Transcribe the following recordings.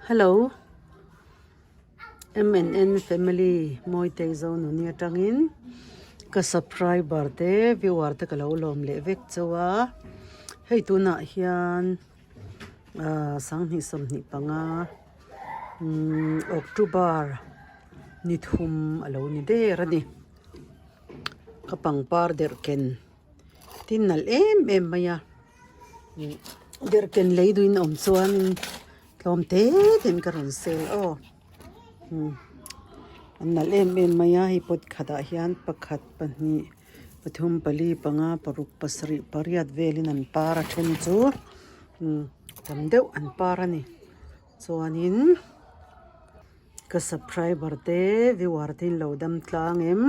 Hello MNN family Mawitei Zonuni atangin ka subscriber te viewer te ka lo lawm leh vek chauh a hei tunah hian ah sanghnih 25 umm October ni thum a lo ni der a ni ka pangpar derh ken tin nalh em em mai a. Derhken lei duhin awm chuan tlawm te tein ka rawn sel aw an nalh em em mai a hei pot khatah hian pakhat pahnih pathum pali panga paruk pasarih pariat velin an par a then chu tam deuh an par a ni chuanin ka subscriber te viewer te in lo dam tlang em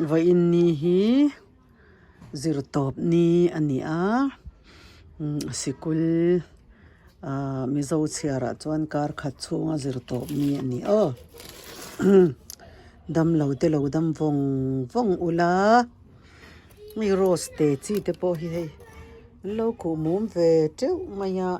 vawiin ni hi. Zirtawp ni a ni a sikul ah mizo chhiar ah chuan kar khat chhunga zirtawp ni a ni aw damlo te lo dam vawng vawng ula hei rose te chi te pawh hi hei an lo khuh mum ve teuh mai a.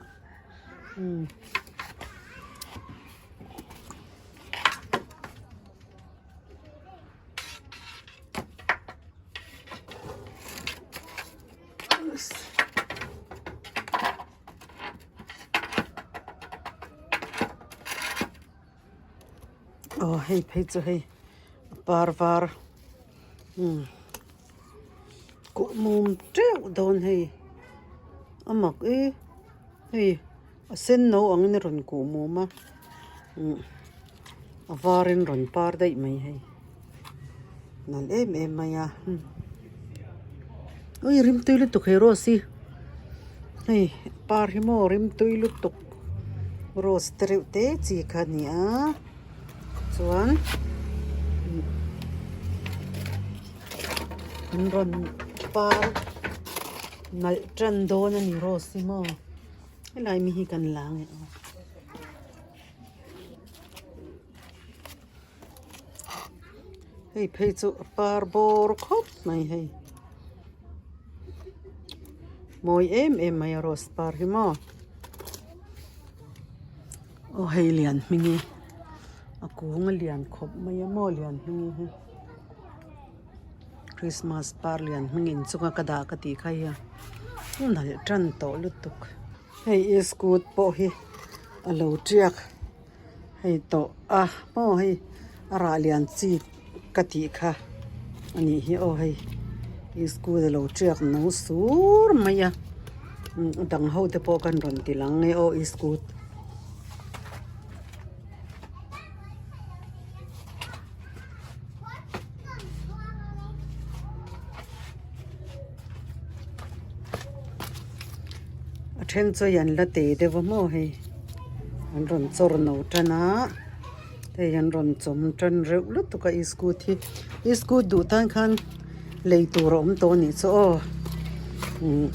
Aw hei phei chu hei a par var umm kuh mum teuh dawn hei a mak e hei a sen no angin a rawn kuh mum a umm a varin rawn par daih mai hei nalh em em mai a ui rimtui lutuk he rose hi hei par hi maw rimtui lutuk rose te reuh te chi kha a ni a chuan an rawn par nalh tan dawn a ni rose hi maw helai mi hi kan la ang e aw. Hei phei chu a par bawr khawp mai hei mawi em em mai a rose par hi maw aw hei lian hming hi a kung a lian khawp mai a maw lian hming hi christmas par lian hming inchunga ka dah ka tih kha hei a nalh tan tawh lutuk. Hei iskut pawh hi a lo tiak hei tawh a maw hei a rah lian chi ka tih kha a nih hi aw hei iskut a lo tiak no sur mai a a dang ho te pawh kan rawn ti lang e aw iskut. A then chu an la tei deuh a maw hei an rawn chawr no tan a hei an rawn chawm tan reuh lutuk a scooty hi scooty duh tan khan lei tur a awm tawh a nih chu aw umm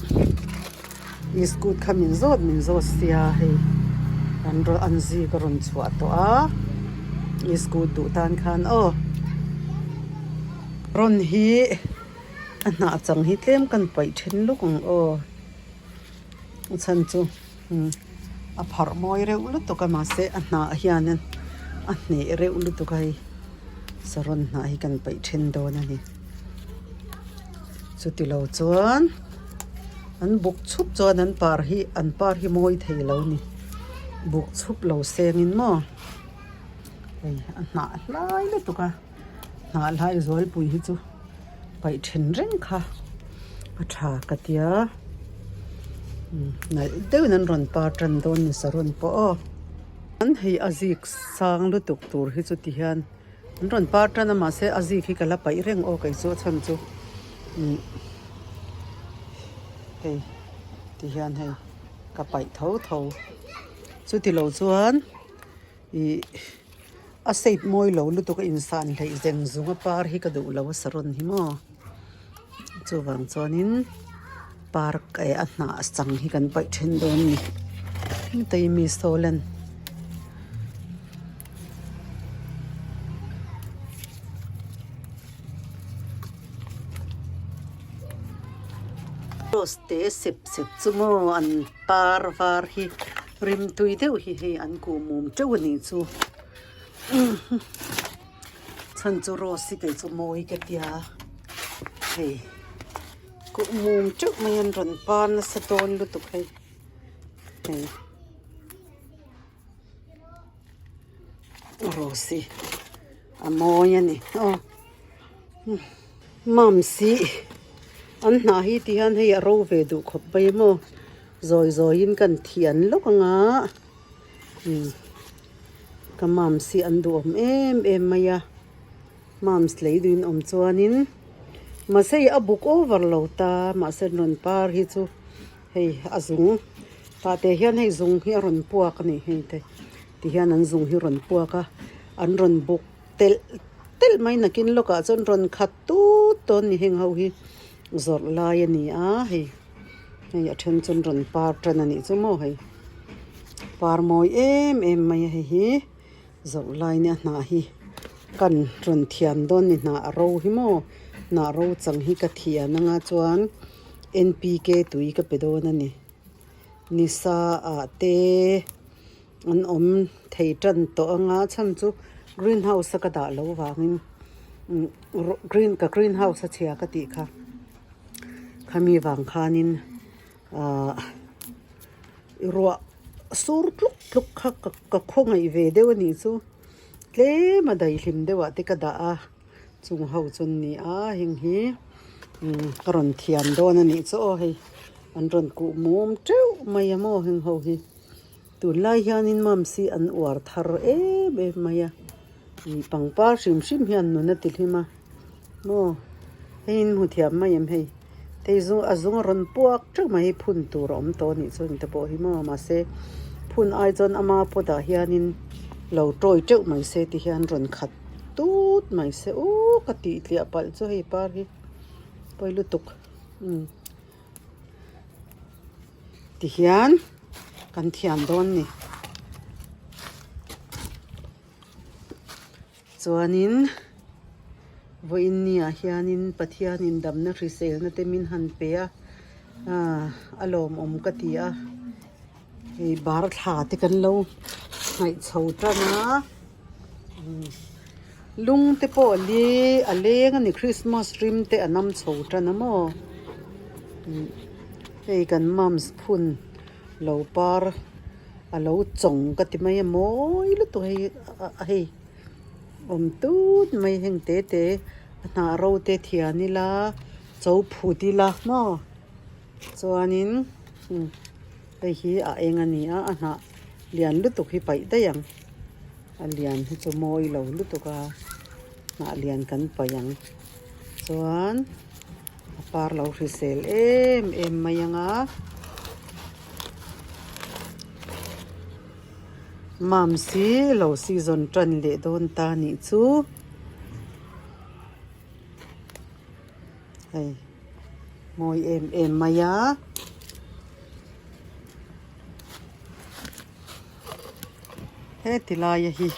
scooty kha min zawt min zawt sia hei an rawn an zik a rawn chhuah tawh a scooty duh tan khan aw rawn hi. A hnah chang hi tlem kan paih then luk ang aw a chhan chu a pharh mawi reuh lutuk a mahse a hnah hianin a hneh reuh lutuk a hei saron hnah hi kan paih then dawn a ni chuti lo chuan an buk chhup chuan an par hi an par hi mawi thei lo a ni buk chhup lo sengin maw hei a hnah hlai lutuk a. Hnah hlai zualpui hi chu paih then reng kha a tha ka tia nalh deuhin an rawn par tan dawn ni saron pawh aw an hei a zik sang lutuk tur hi chu ti hian an rawn par tan a mahse a zik hi ka la paih reng aw kei chu a chhan chu hei ti hian hei ka paih tho tho chuti lo chuan. Ih a shape mawi lo lutuk a insan hleih zeng zung a par hi ka duh lo a saron hi maw chuvang chuanin park eh a hnah chang hi kan paih then dawn a ni hengte hi mi sawl a ni. Rose te sep sep chu maw an par var hi. Rimtui deuh hi hei an kuhmum teuh a nih chu chhan chu rose hi kei chu mawi ka tia hei kuhmum teuh mai an rawn par nasa dawn lutuk hei hei rose hi a mawi a ni aw Mamsi an hnah hi ti hian hei a ro ve duh khawp mai a maw zawi zawiin kan thian lawk anga umm ka mamsi an duhawm em em mai a mams lei duhin awm chuanin mahse hei a buk over lo ta mahse rawn par hi chu hei a zung tah te hian hei zung hi a rawn puak a ni hei te ti hian an zung hi a rawn puak a an rawn buk. Telh telh mai nakin lawkah chuan rawn khat tut dawn ni heng ho hi zawrh lai a ni a hei hei a then chuan rawn par tan a nih chu maw hei par mawi em em mai a hei hi zawrh lai nia hnah hi kan rawn thiam dawn ni hnah a ro hi maw hnah ro chang hi ka thian anga chuan N P K tui ka pe dawn a ni nisa ah te. An awm thei tan tawh anga chhan chu green house a ka dah loh vangin green ka green house a chhia ka tih kha khami vang khanin ahh ruah sur tluk tluk kha ka khawngaih ve deuh a nih chu tlem a daihlim deuh ah te ka dah a chung ho chu an ni a heng hi ka rawn thiam dawn a nih chu aw hei an rawn kuh mum teuh mai a maw heng ho hi. Tunlai hianin mams hi an uar thar em em mai a ih pangpar hrim hrim hian nun a ti hlim a maw hei in hmu thiam mai em hei hei zu a zung a rawn puak teuh mai hi phun tur a awm tawh a nih chuan te pawh hi maw mahse phun ai chuan ama pot ah hianin lo tawi teuh mai se ti hian rawn khat tut mai se u ka tih tliah palh chu hei par hi pawi lutuk umm. Tihian kan thiam dawn ni. Chuanin vawiin niah hianin Pathianin damna hriselna te min han pe a, aaa a lawmawm ka ti a. Hei bar thla te kan lo hnaih chho tan a, lung te pawh li a leng a ni Christmas rim te a nam chho tan a maw hei kan mums phun lo par a lo chawng ka ti mai a mawi lutuk hei hei awm tut mai heng te te a hnah ro te thian ila cho phut ila maw. Chuanin hei hi a eng a ni a a hnah lian lutuk hi paih daih ang a lian hi chu mawi lo lutuk a hnah lian kan paih ang chuan a par lo hrisel em em mai ang a mams hi lo season tan leh dawn ta nih chu. Hei mawi em em mai a heti laia hi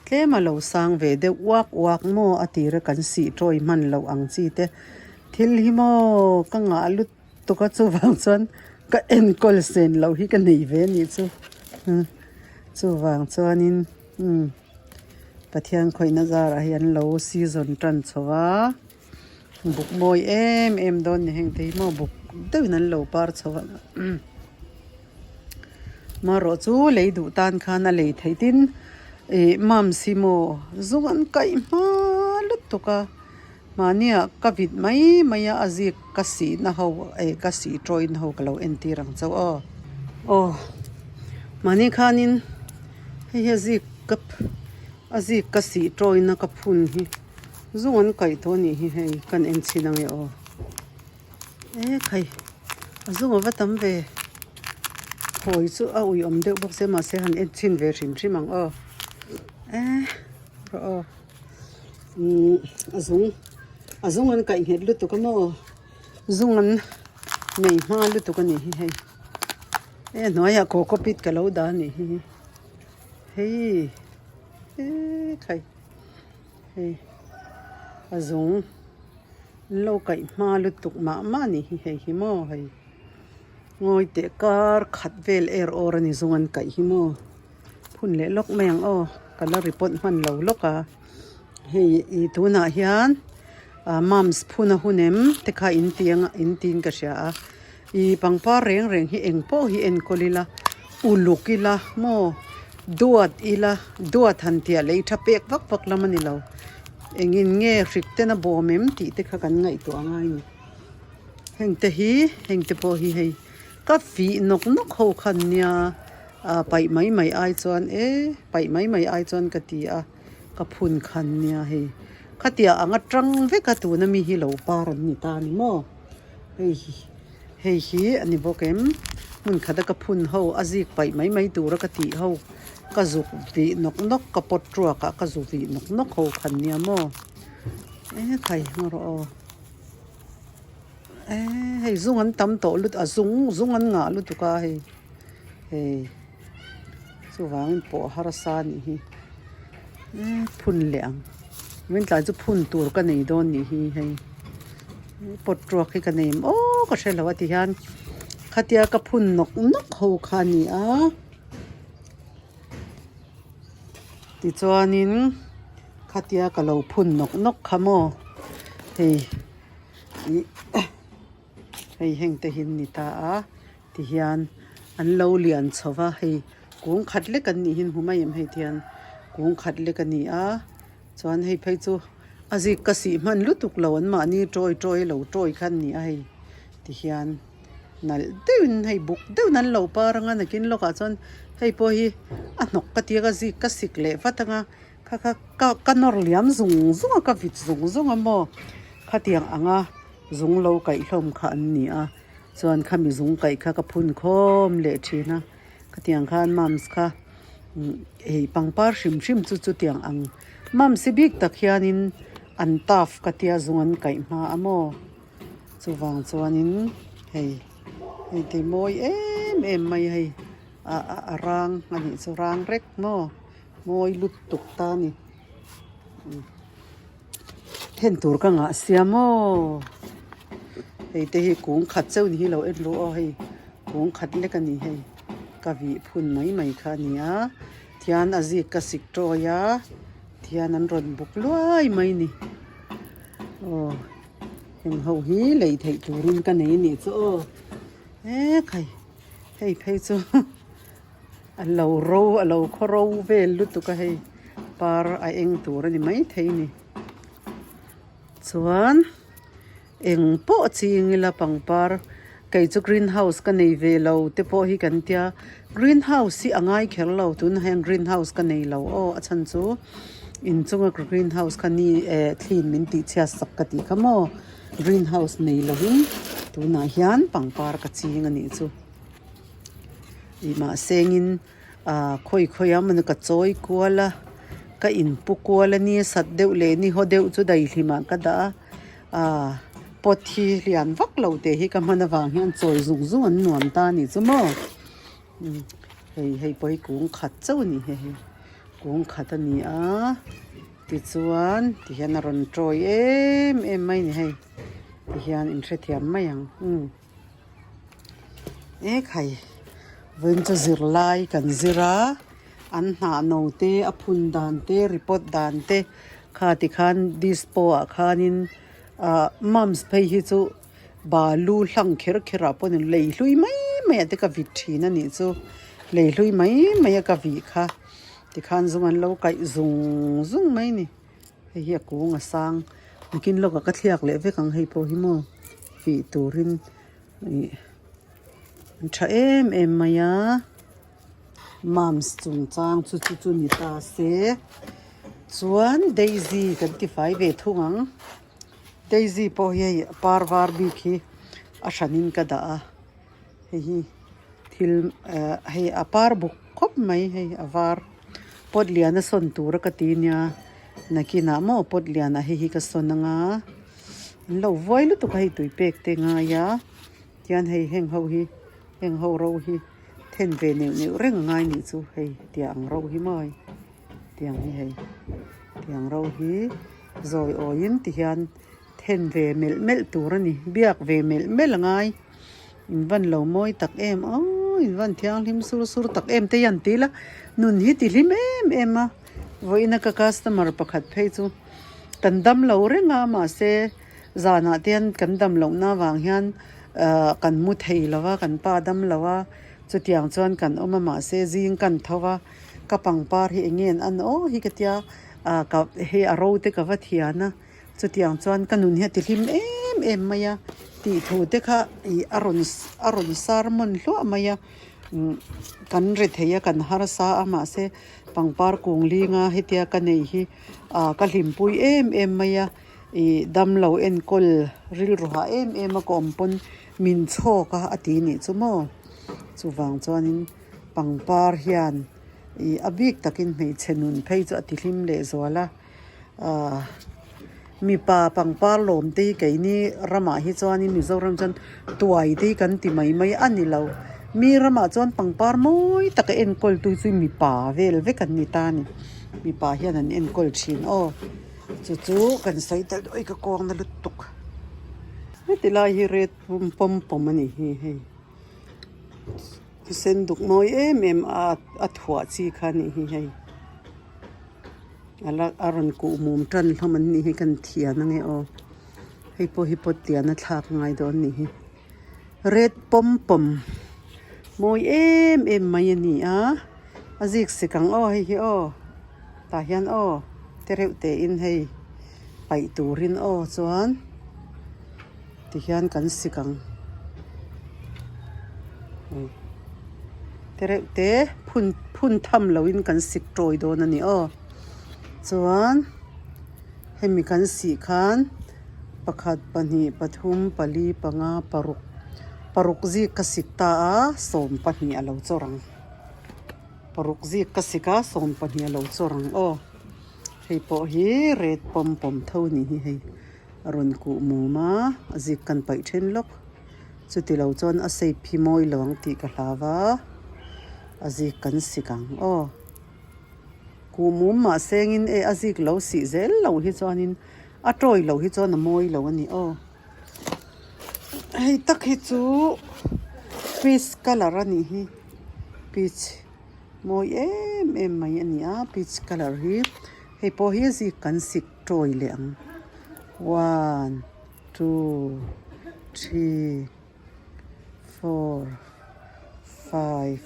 tlem a lo sang ve deuh uak uak maw a tira kan sih tawi hman loh ang chi te thil hi maw ka ngah lutuk a chuvang chuan ka enkawl sen loh hi ka nei ve a nih chu chuvang chuanin umm. Pathian khawihna zarah hian lo season tan chho a buk mawi em em dawn ni heng te hi maw buk deuhin an lo par chho a marawh chu lei duh tan khan a lei theih tin ih mams hi maw zung an kaih hma lutuk a mahnia ka vit mai mai a a zik ka sihna ho eh ka sih tawina ho ka lo entir ang chauh aw aw mahni khanin hei hi a zik ka a zik ka sih tawina ka phun hi zung an kaih tawh a nih hi hei kan en chhin ang e aw e khai a zung a va tam ve khawi chu a ui awm deuh bawk sia mahse han en chhin ve hrim hrim ang aw e rawh aw. Umm a zung a zung an kaih nghet lutuk a maw zung an nei hma lutuk a nih hi hei he hnuaiah cocopeat ka lo dah a nih hi hei ekhai hei a zung an lo kaih hma lutuk mah mah a nih hi hei hi maw hei. Ngawi teh kar khat vel er awr a ni zung an kaih hi maw phun leh lawk mai ang aw ka la report hman lo lawk a hei ih tunah hian ah mums phun a hun em te kha in ti ang in tiin ka hria a ih pangpar reng reng hi eng pawh hi enkawl ila uluk ila maw duat ila duat han tih ah lei tha pek vak vak lam a ni lo engin nge hrik ten a bawm em tih te kha kan ngaihtuah a ngai a ni. Heng te hi heng te pawh hi hei ka fih nawk nawk ho khan nia ah paih mai mai ai chuan e paih mai mai ai chuan ka ti a ka phun khan nia hei khatiang anga tang vek a tuna mi hi lo par an ni ta a ni maw hei hi hei hi a ni bawk em hmun khata ka phun ho a zik paih mai mai tura ka tih ho ka zuk vih nawk nawk ka pawt ruak ah ka zu vih nawk nawk ho khan nia maw e khai ngaw rawh aw. Eee hei zung an tam tawh lut a zung zung an ngah lutuk a hei hei chuvangin pawh harsa a nih hi eee phun leh ang vawiin tlai chu phun tur ka nei dawn nih hi hei pot ruak hi ka nei em aw ka hrelo a ti hian khatia ka phun nawk nawk ho kha a ni a tichuanin khatia ka lo phun nawk nawk kha maw hei ih hei heng te hi an ni ta a tihian an lo lian chho va hei kung khat lek an nih hi an hmu mai em hei tihian kung khat lek a ni a chuan hei phei chu a zik ka sih hman lutuk lo an mahni tawi tawi lo tawi kha an ni a hei tihian. Nalh deuhin hei buk deuhin an lo par anga nakin lawkah chuan hei pawh hi a hnawk ka tia ka zik ka sik leh vat anga kha kha ka ka nawr liam zung zung a ka vit zung zung a maw khatiang anga zung lo kaih hlawm kha an ni a chuan khami zung kaih kha ka phun khawm leh thin a khatiang khan mums kha hei pangpar hrim hrim chu chutiang ang mums hi bik tak hianin an tough ka tia zung an kaih hma a maw. Chuvang chuanin hei hei ti mawi em em mai hei a a a rang a nih chu rang rek maw mawi lutuk ta a ni then tur ka ngah sia maw hei te hi kung khat chauh ni hi lo en ru aw hei kung khat lek a ni hei ka vih phun mai mai kha a ni a thian a zik ka sik tawi a thian an rawn buk luai mai a ni aw. Heng ho hi lei theih turin ka nei anih chu aw e khai hei phei chu a lo ro a lo khaw ro vel lutuk a hei par a eng tur a ni maithei a ni chuan eng pawh ching ila pangpar kei chu green house ka nei ve lo te pawh hi kan tia green house hi a ngai kher lo tunah hian green house ka nei lo aw a chhan chu. Inchunga green house kha ni eh thliin min tih chhiat sak ka tih kha maw green house nei lovin tunah hian pangpar ka ching a nih chu ih mahsengin ah khawi khawi a mawni ka chawi kual a ka inpu kual a ni sat deuh leh ni haw deuh chu daihlim ah ka dah a ah pot hi lian vak lo teh hi ka hman avang hian chawi zung zung an nuam ta a nih chu maw hei hei pawh hi kung khat chauh a ni hei. Kung khat a ni a tichuan tihian a rawn tawi em em mai a ni hei tihian in hrethiam mai ang umm ekhai vawiin chu zirlai kan zir a an hnah no te a phun dan te report dan te kha tikhan dispo ah khanin ah mums phei hi chu balu hlang kher kher ah pawh ni lei hlui mai mai ah te ka vit thin a nih chu lei hlui mai mai a ka vih kha tikhan zung an lo kaih zung zung mai a ni hei hi a kung a sang nakin lawkah ka thliak leh vek ang hei pawh hi maw fih turin ih an tha em em mai a mums chungchang chu chu chu ni ta se chuan daisy kan ti fai ve thung ang. Daisy pawh hi hei par var bik hi a hranin ka dah a hei hi thil eh hei a par buk khawp mai hei a var pot lian a sawn tur a ka ti nia nakinah maw pot lianah hei hi ka sawn anga an lo vuai lutuk a hei tui pek te ngai a tihian hei heng ho hi heng ho ro hi then ve neuh neuh reng a ngai nih chu hei tiang ro hi maw hei tiang hi hei tiang ro hi. Zawi awiin ti hian then ve melh melh tur a ni, biak ve melh melh a ngai. In van lo mawi tak em aww in van thianghlim sur sur tak em te hian ti ila nun hi ti hlim em em a vawiina ka customer pakhat phei chu kan dam lo reng a mahse zanah te hian kan dam lohna avang hian ahh kan mu thei lo va kan pa dam lo a chutiang chuan kan awm a mahse zing kan tho va ka pangpar hi eng nge an an aw hi ka tia ah ka hei a ro te ka va thian a. Chutiang chuan ka nun hi a ti hlim em em mai a tih thu te kha ih a rawn a rawn sermon hluah mai a umm kan ri thei a kan harsa a mahse pangpar kung linga hetia ka nei hi ah ka hlimpui em em mai a ih damlo enkawl rilru hah em em a ka awm pawn min chhawk a a ti nih chu maw chuvang chuanin pangpar hian ih a bik takin hmeichhe nun phei chu a ti hlim leh zual a. Ahh mipa pangpar lawm te hi keini ramah hi chuanin Mizoram chuan tuai te hi kan ti mai mai a ni lo mi ramah chuan pangpar mawi taka enkawl tu chu mipa vel vek an ni ta a ni mipa hian an enkawl thin aw chu chu kan sawi tel duai ka kawng na lutuk heti lai hi red pawm pawm a ni hi hei sen duk mawi em em a a thuah chi kha a nih hi hei. A la a rawn kuh mum tan hlawm an nih hi kan thian ange aw hei pawh hi pot lian a thlak ngai dawn a nih hi red pawm pawm mawi em em mai a ni a a zik sik ang aw hei hi aw tah hian aw te reuh te in hei paih turin aw chuan tihian kan sik ang te reuh te phun phun tham loin kan sik tawi dawn a ni aw chuan hemi kan sih khan pakhat pahnih pathum pali panga paruk paruk zik ka sik ta a 12 a lo chawr ang paruk zik ka sik a 12 a lo chawr ang aw hei pawh hi red pawm pawm tho a nih hi hei. A rawn kuh mum a, a zik kan paih then lawk. Chuti lo chuan a shape hi mawi lo ang tih ka hlau a, a zik kan sik ang aw. Kuh mum mah sengin e a zik lo sih zel lo hi chuanin a tawi lo hi chuan a mawi lo a ni aw. Hei tak hi chu peach colour a nih hi, peach mawi em em mai a ni a peach colour hi. Hei pawh hi a zik kan sik. Tawi leh ang one two three four five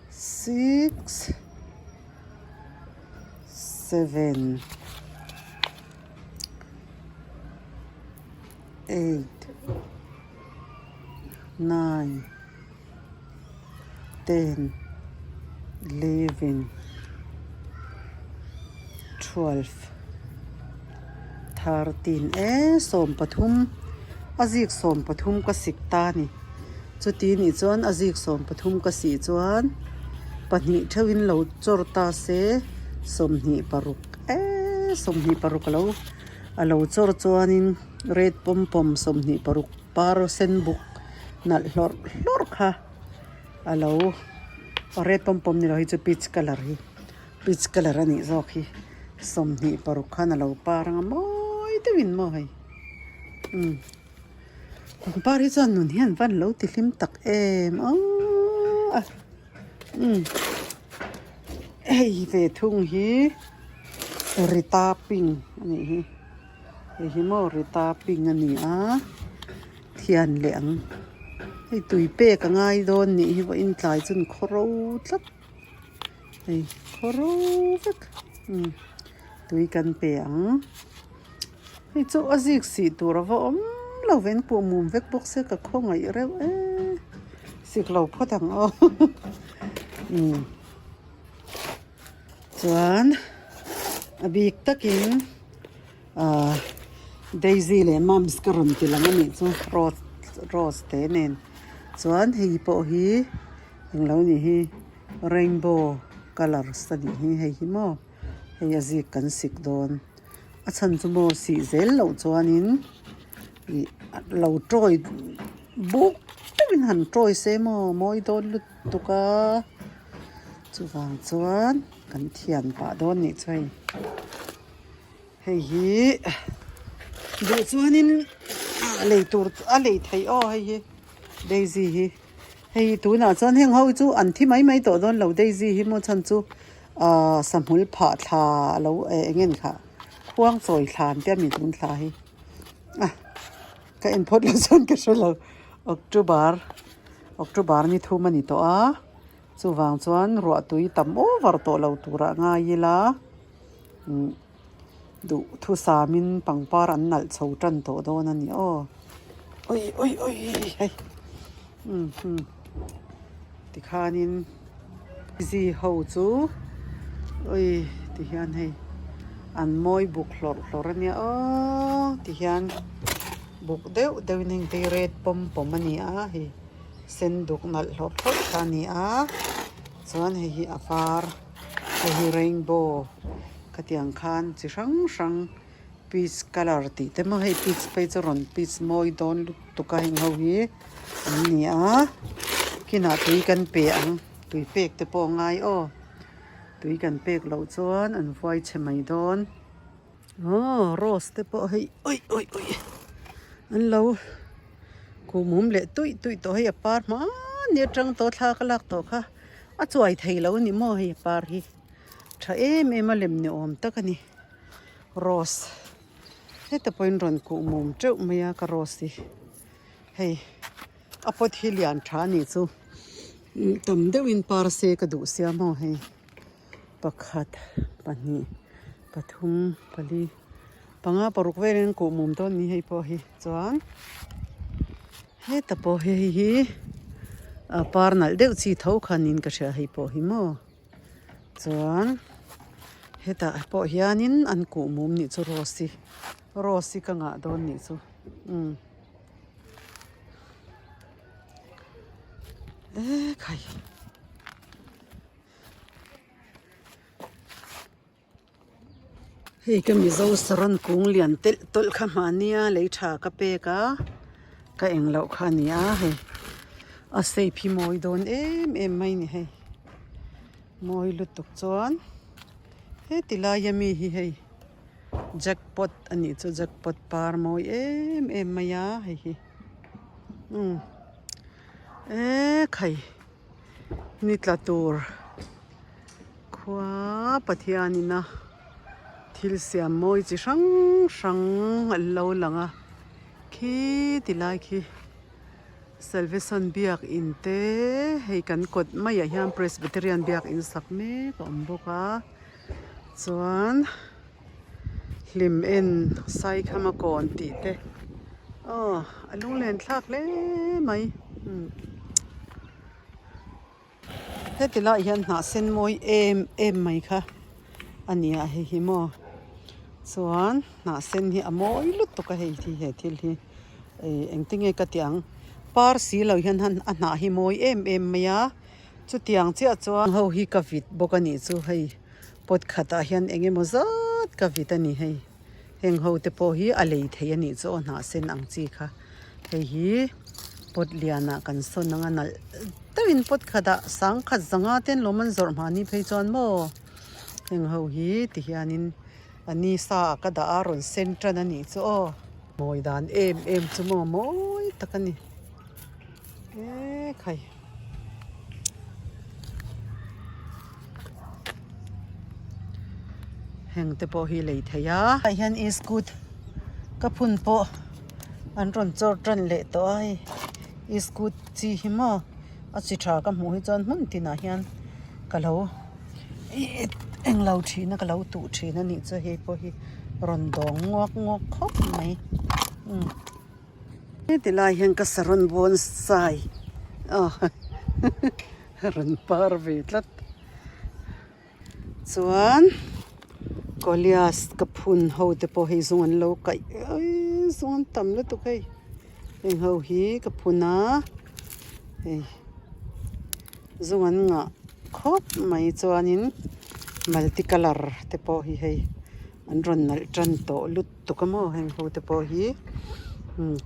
six seven eight nine ten eleven twelve thirteen e 13 a zik 13 ka sik ta a ni chuti nih chuan a zik 13 ka sih chuan pahnih theuhin lo chawr ta se 26 e 26 a lo a lo chawr chuanin red pawm pawm 26. Par sen buk nalh hlawrh hlawrh kha a lo red pawm pawm ni lo hi chu peach colour hi peach colour a nih zawk hi 26 khan a lo par anga mawi deuhin maw hei umm pangpar hi chuan nun hian van lo ti hlim tak em aww a umm hei ve thung hi rita pink a nih hi. Hei hi maw Rita pink a ni a thian leh ang hei tui pek a ngai dawn nih hi vawiin tlai chu an khaw ro tlat hei khaw ro vek umm tui kan pe ang hei chu a zik sih tur a va awm lo ve an kuh mum vek bawk se ka khawngaih reuh e sik lo phawt ang aw umm. Chuan a bik takin ahh daisy leh mums ka rawn ti lang a nih chu rose rose te nen chuan hei pawh hi englo nih hi rainbow colours a nih hi hei hi maw hei a zik kan sik dawn a chhan chu maw sih zel loh chuanin ih lo tawi buk deuhin han tawi se maw mawi dawn lutuk. tuk a chuvang chuan kan thian pah dawn nih chu hei hei hi duh chuanin a lei tur a lei theih aw hei hi. Daisy hi hei tunah chuan heng ho chu an thi mai mai tawh dawn lo Daisy hi maw chhan chu ahh sahmul phah thla a lo eh eng nge ni kha khuang chawi thla an tia mi tun thla hi a ka en phawt lo chuan ka hre lo October October ni thum a ni tawh a chuvang chuan ruah tui tam over tawh lo turah ngai ila umm duh thusamin pangpar an nalh chho tan tawh dawn a ni aw ui ui ui hei umm hmm tikhanin zi ho chu ui tihian hei an mawi buk hlawrh hlawrh a nia aw tihian buk deuh deuhin heng te hi red pawm pawm a ni a hei sen duk nalh hlawrh hlawrh kha a ni a chuan hei hi a var. Hei hi rainbow khatiang khan chi hrang hrang peach colour tih te maw hei peach phei chu rawn peach mawi dawn lutuk a heng ho hi an ni a kinah tui kan pe ang tui pek te pawh a ngai aw tui kan pek loh chuan an vuai chhe mai dawn aw rose te pawh hei awi awi awi an lo kuhmum leh tuih tuih tawh hei a par hmani atang tawh thla ka lak tawh kha. A chuai thei lo a ni maw hei par hi tha em em a lem ni awm tak a ni rose heta pawhin rawn kuh mum teuh mai a ka rose hi hei a pot hi lian tha a nih chu tam deuhin par se ka duh sia maw hei pakhat pahnih pathum pali panga paruk velin kuh mum dawn a ni hei pawh hi chuan. Heta pawh hi hei hi a par nalh deuh chi tho kha niin ka hria hei pawh hi maw chuan hetah pawh hianin an kuh mum nih chu rose hi rose hi ka ngah dawn nih chu umm ekhai. Hei ka mizo saron kung lian telh tawlh kha mahnia lei tha ka pek a ka eng loh kha a ni a hei a shape hi mawi dawn em em mai a ni hei mawi lutuk chuan heti laia mi hi hei jackpot a nih chu jackpot par mawi em em mai a hei hi umm ekhai ni tla tur. Khua Pathianin a thil siam mawi chi hrang hrang an lo lang a khi ti lai khi Salvation biakin te hei kan kawt maiah hian Presbyterian biakin sak mek a awm bawk a chuan hlim en Saikhama kawn tih te aw a lunglen thlak hle mai. Heti laiah hian hnah sen mawi em em mai kha a ni a hei hi maw chuan hnah sen hi a mawi lutuk a hei hi he thil hi ih engtin nge ka tih ang par si lo hian a hnah hi mawi em em mai a chutiang chiah chuan ho hi ka vit bawk a nih chu hei pot khatah hian eng emaw zat ka vit a ni hei heng ho te pawh hi a lei theih a nih chu aw hnah sen ang chi kha hei hi pot lianah kan sawn ang a nalh deuhin pot khatah sangkhat zanga te an lawm an zawrh mahni phei chuan maw heng ho hi ti hianin a ni sa ah ka dah a rawn sen tan a nih chu aw mawi dan em em chu maw mawi tak a ni ekhai. Heng te pawh hi lei thei a ah hian iskut ka phun pawh an rawn chawr tan leh tawh a hei iskut chi hi maw a chi tha ka hmuh hi chuan hmun tinah hian ka lo englo thin a ka lo tuh thin a nih chu hei pawh hi rawn dawng nguak nguak khawp mai umm. Heti lai hian ka saron bonsai aw rawn par ve tlat chuan kawlias ka phun ho te pawh hei zung an lo kaih aii zung an tam lutuk hei heng ho hi ka phun a hei zung an ngah khawp mai chuanin multi colour te pawh hi hei. An rawn nalh tan tawh lutuk a maw heng ho te pawh hi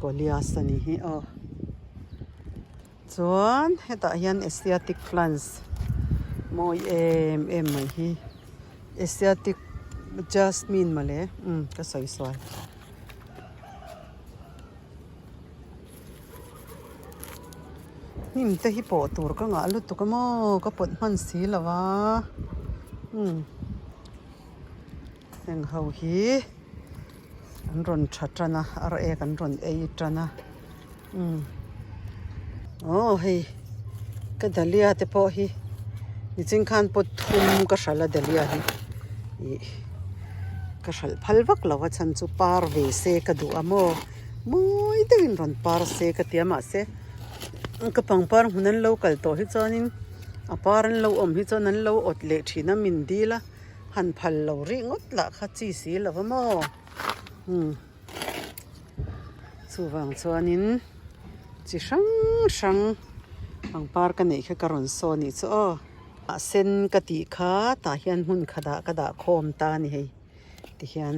kawlias a nih hi aw chuan hetah hian asiatic plants mawi em em mai hi asiatic jasmine mawle umm ka sawi sual. Hnim te hi pawh tur ka ngah lutuk a maw ka pawt hman si lo a umm heng ho hi an rawn tha tan a ar ek an rawn ei tan a umm aw hei ka dahlia te pawh hi nichin khan pot thum ka hralh a dahlia hi ih ka hralh phal vak lo a chhan chu par ve se ka duh a maw. Mawi deuhin rawn par se ka ti a mahse ka pangpar hmun an lo kal tawh hi chuanin a par an lo awm hi chuan an lo awt leh thin a min dil a han phal lo rih ngawt lah kha chi si lo va maw umm chuvang chuanin chi hrang hrang pangpar ka neih kha ka rawn saw a nih chu aw a sen ka tih kha tah hian hmun khatah ka dah khawm ta a ni hei. Tihian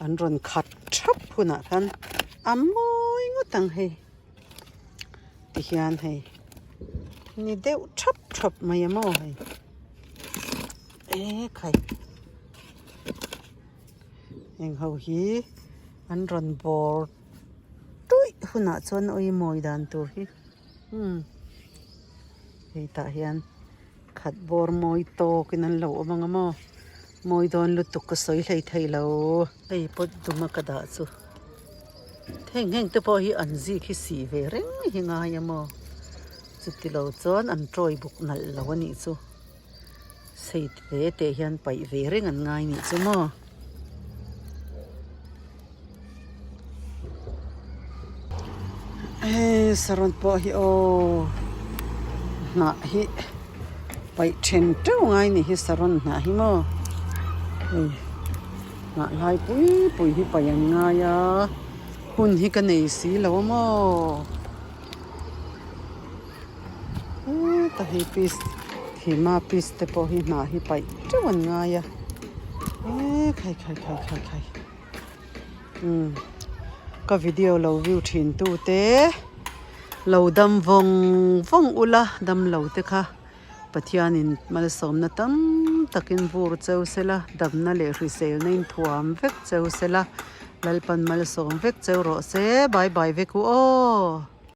an rawn khat thap hunah khan a mawi ngawt ang hei tihian hei ni deuh thap thap mai a maw hei ekhai heng ho hi an rawn bawr tuih hunah chuan awi mawi dan tur hi umm hei tah hian. Khat bawr mawi tawkin an lo awm ang a maw mawi dawn lutuk ka sawi hlei thei lo. Hei pot duma ka dah chu heng heng te pawh hi an zik hi sih ve reng hi ngai a maw chuti lo chuan an tawi buk nalh lo a nih chu sei te te hian paih ve reng an ngai nih chu maw. Hei saron pawh hi aw hnah hi paih then teuh ngai ni hi saron hnah hi maw hei hnah lai pui pui hi paih an ngai a hun hi ka nei si lo a maw heta hei piece thima piece te pawh hi hnah hi paih teuh an ngai a e khai khai khai khai khai. Umm ka video lo view thin tu te lo dam vawng vawng ula dam lo te kha Pathianin malsawmna tam takin vur cheu sela damna leh hriselna in thuam vek cheu sela Lalpan malsawm vek cheu rawh se bye bye vek u aw.